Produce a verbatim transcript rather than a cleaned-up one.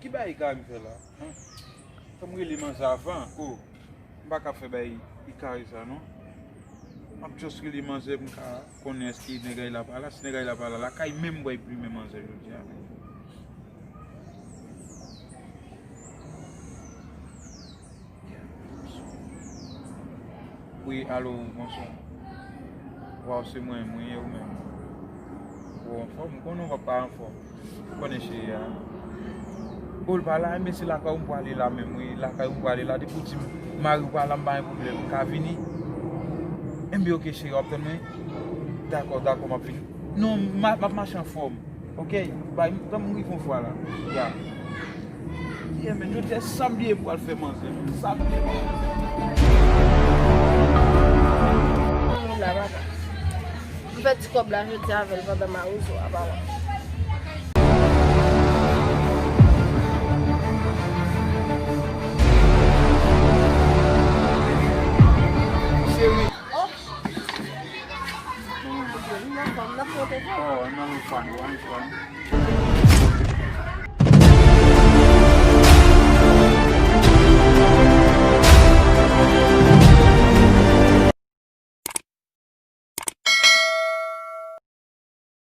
Ki bagay Ikari fè la? Fò m rele manzè avan. Oh, m pa ka fè bagay Ikari sa non. M ap just rele manzè pou m ka konnen èske nèg la pa la. Si nèg la pa la, lakay menm m pral plimen manzè jodi a menm. Wi, alo, bonswa. Waw, se mwen, mwen ye ou menm. Ou anfòm? M konnen w pa anfòm. Ou konnen cheri a. Bon, l pa la, enben se lakay ou m prale la menm, wi. Lakay ou m prale la. Depi w di m mari w pa la, m pa gen pwoblèm. M ka vini? Enben, oke, cheri, w ap tann mwen? Dakò, dakò, m ap vini. Non, m a- m ap mache anfòm. Oke, bay, tann m rive yon fwa la. Ya. Yeah, men, jodi a, sa m bliye m pral fè manzè. Sa m bliye m pral fè. Mwen la, papa. M pèdi kòb la jodi a avè l pandan mawozo a, papa. Cheri. Oh. Oh, nan nou fan, nou fan.